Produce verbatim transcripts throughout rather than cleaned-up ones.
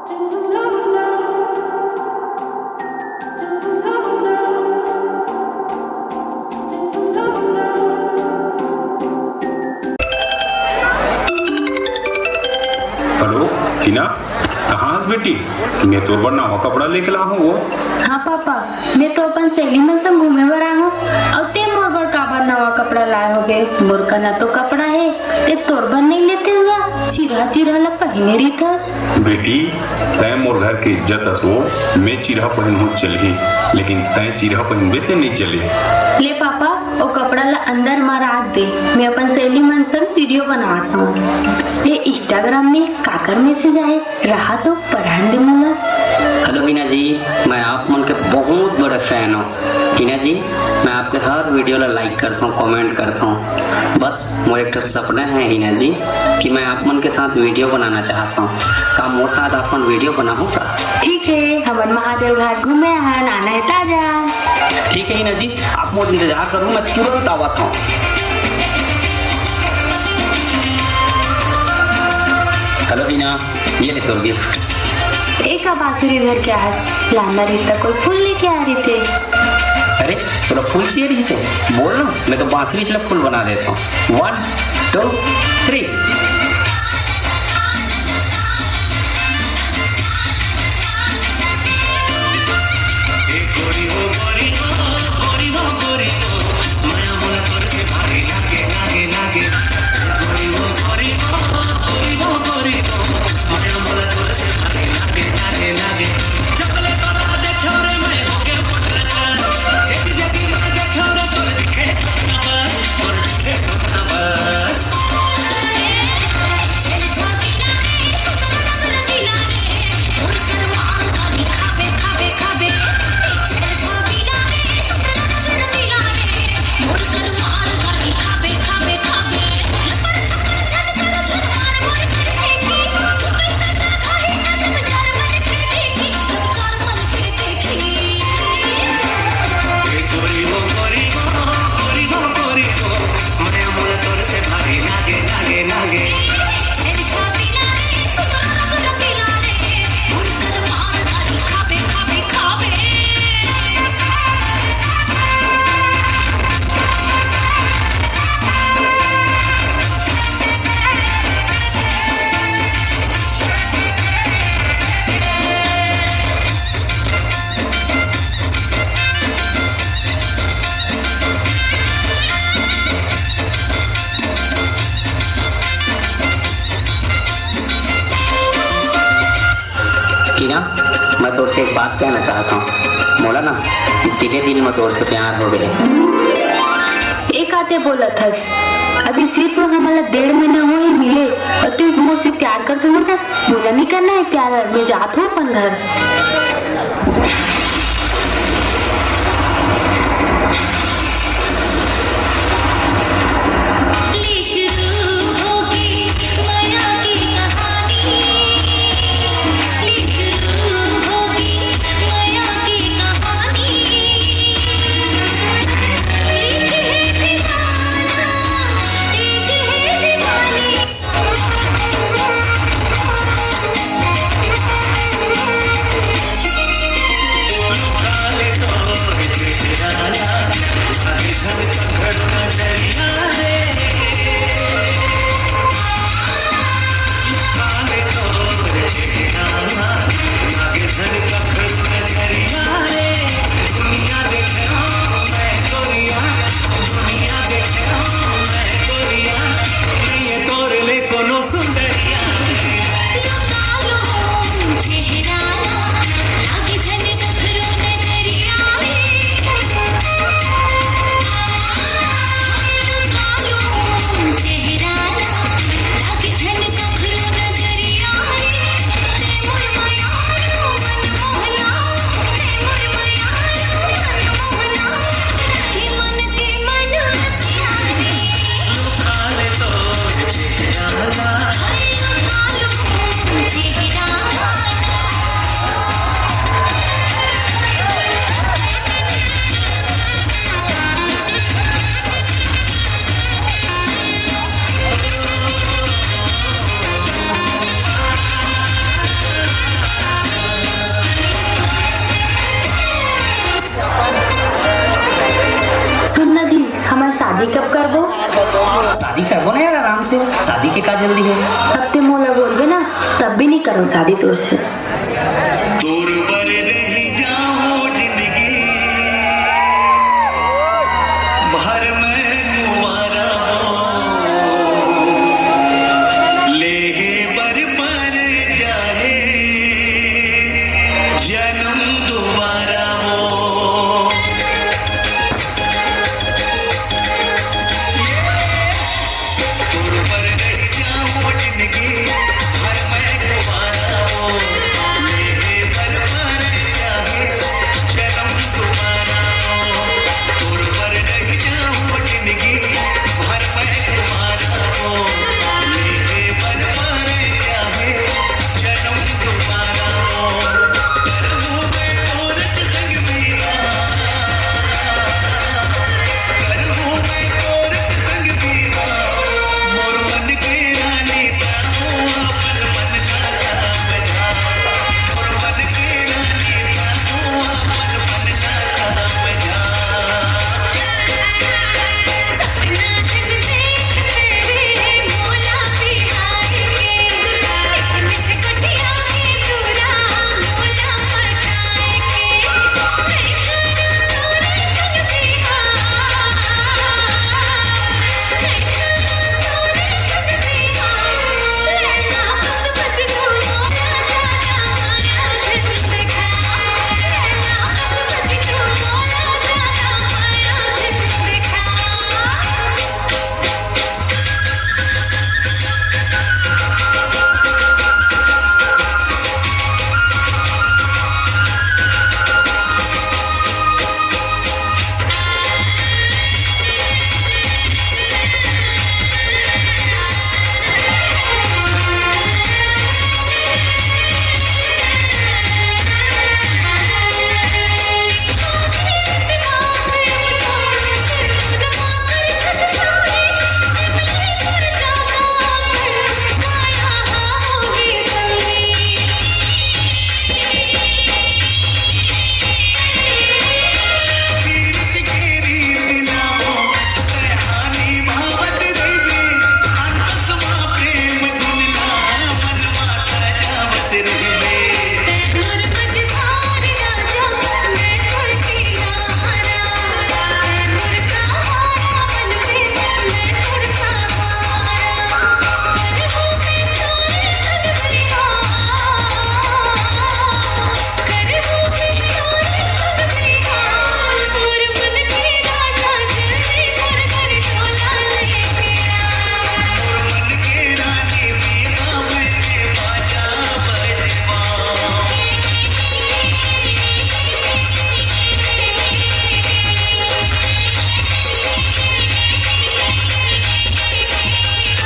Hello, टीना, कहाँ हस बेटी? मैं तोर बर नवा कपड़ा लेके ला हूँ वो। हाँ पापा, मैं तो अपन सहेली मन संग घूमे बर आए हूँ, अउ ते मोर बर काबर नवा कपड़ा लाए होगे? मोर कना तो कपड़ा हे, ते तोर बर नहीं लेते हुआ, चिरहा चिरहा ला पहिने रहिथस। बेटी, तैं मोर घर के इज्जत अस वो, मैं चिरहा पहिनहूँ चलही, लेकिन तैं चिरहा पहिनबे ते नहीं चले। ले पापा, ओ कपड़ा ला अंदर मा राख दे, मैं अपन सहेली मन संग वीडियो बनावत हूँ। ले Instagram में काकर मैसेज आए, रहा तो पढ़न दे मोला। हेलो हीना जी, मैं आप मन के बहुत बड़ा फैन हूँ। हीना जी, मैं आपके हर वीडियो ला लाइक करता हूँ, कमेंट करता हूँ। बस मोर एक ठो सपना है हीना जी, कि मैं आप मन के साथ वीडियो बनाना चाहता हूँ। का मोर साथ आप मन वीडियो बनाहू का? ठीक है, हमन महादेव घाट घूमे हन, आना है ताजा। ठीक है हीना जी, आप मोर इंतजार करो, मैं तुरंत आवत हूँ। हेलो हीना, ये ले तोर गिफ्ट। एक बांसुरी धर के आज लाना रहिता, कोई फूल लेके आ रहिते। अरे, तोला फूल चाहिए रहिते? बोल ना, मैं तो बांसुरी ला फूल बना देता हूँ। One, two, three। टीना, मैं तोर से एक बात कहना चाहत हूँ। मोला ना दिले दिल में तोर से प्यार हो गए। एक आते बोलत हस, अभी सिर्फ हमला डेढ़ महीना हो ही मिले और तू मोर से प्यार कर सकत हस। मोला नहीं करना है प्यार, मैं जात हूँ अपन घर। के का जल्दी है? अब ते मोला बोलबे ना, तब भी नहीं करो शादी तोर से। तोर बर रह जाओ जिंदगी भर, मैं कुंवारा हो, लेहे बर पर जाहे जन्म दोबारा हो।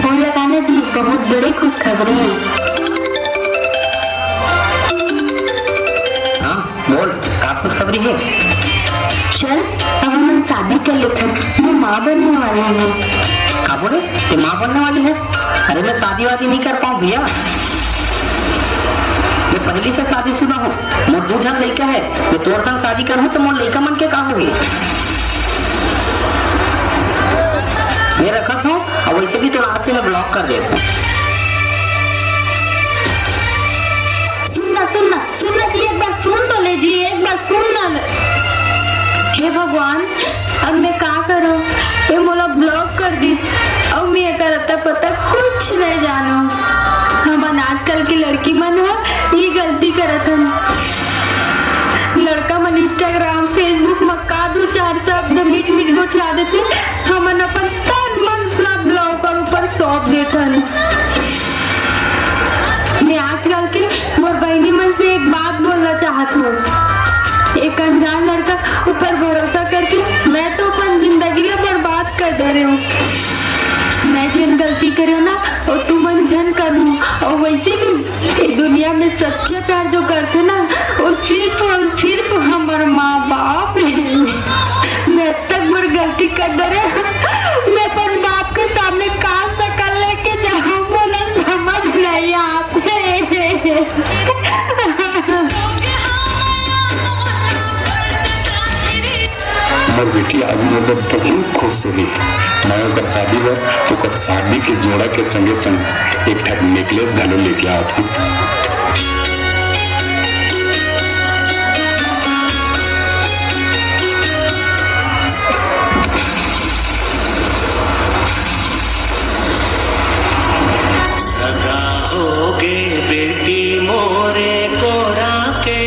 फूल लगाना जी, बहुत बड़ी खुशखबरी है। हाँ, बोल, का खुशखबरी है? चल, अब हम शादी कर लेते हैं, मैं माँ बनने वाली हूँ। का बोले? तू माँ बनने वाली है? अरे, मैं शादी वादी नहीं कर पाऊँ भैया, मैं पहली से शादीशुदा हूँ। मोर दू झन लइका है, मैं तोर संग शादी करहूँ तो मोर लइका मन के का होही? मैं रखत हूँ, और वैसे भी तोर आज से मैं block कर देत हूँ। सुन ना, सुन ना, सुन ना जी, एक बार सुन तो ले जी, एक बार सुन ना। हे भगवान, अब मैं का करूं? ये मोला block कर दी, अउ मैं एकर अता पता कुछ नहीं जानूं। हमन आजकल के लड़की मन ह ये गलती करत हन। लड़का मन Instagram, Facebook म का दू चार शब्द मीठ मीठ गोठिया देथे, हमन अपन तन मन ला block कर ऊपर सौंप देथन। मैं आजकल के मोर बहिनी मन से एक बात बोलना चाहत हूँ। एक अनजान लड़का ऊपर भरोसा करके मैं तो अपन जिंदगी ला बर्बाद कर दे रहे हूँ। मैं जेन गलती करे हूँ ना, वो तुमन झन करू। और वैसे भी ये दुनिया में सच्चा प्यार जो करते ना, वो सिर्फ और सिर्फ हमर माँ बाप है। मैं तक मोर गलती कर दे रहे, मैं अपन बाप के सामने काल शकल लेके जाऊं, मोला समझ नहीं आते। मोर बेटी आज मोर बहुत खुश होही। मैं ओकर शादी बर ओकर शादी के जोड़ा के संगे संग एक ठक नेकलेस घलो लेके आवत हूँ। सगा होगे बेटी मोरे कोरा के।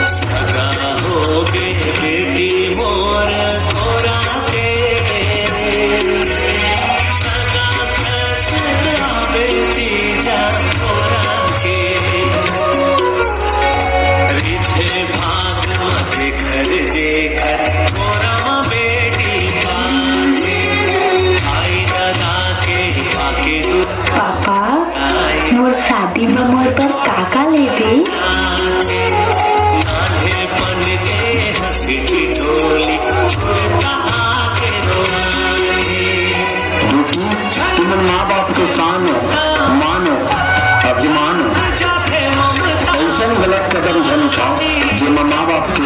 सगा होगे बेटी मोर कोरा के। सगा खसरा बेटी जा कोरा के। रिथे भाग मते घर जे घर कोरा म बेटी पाके। आई दादा के पाके दू पापा, मोर शादी म मोर बर का का लेबे? बेटी, तुमन माँ बाप के शान हो, मान हो, अभिमान हो। ऐसन गलत कदम झन उठाओ, जेमा माँ बाप के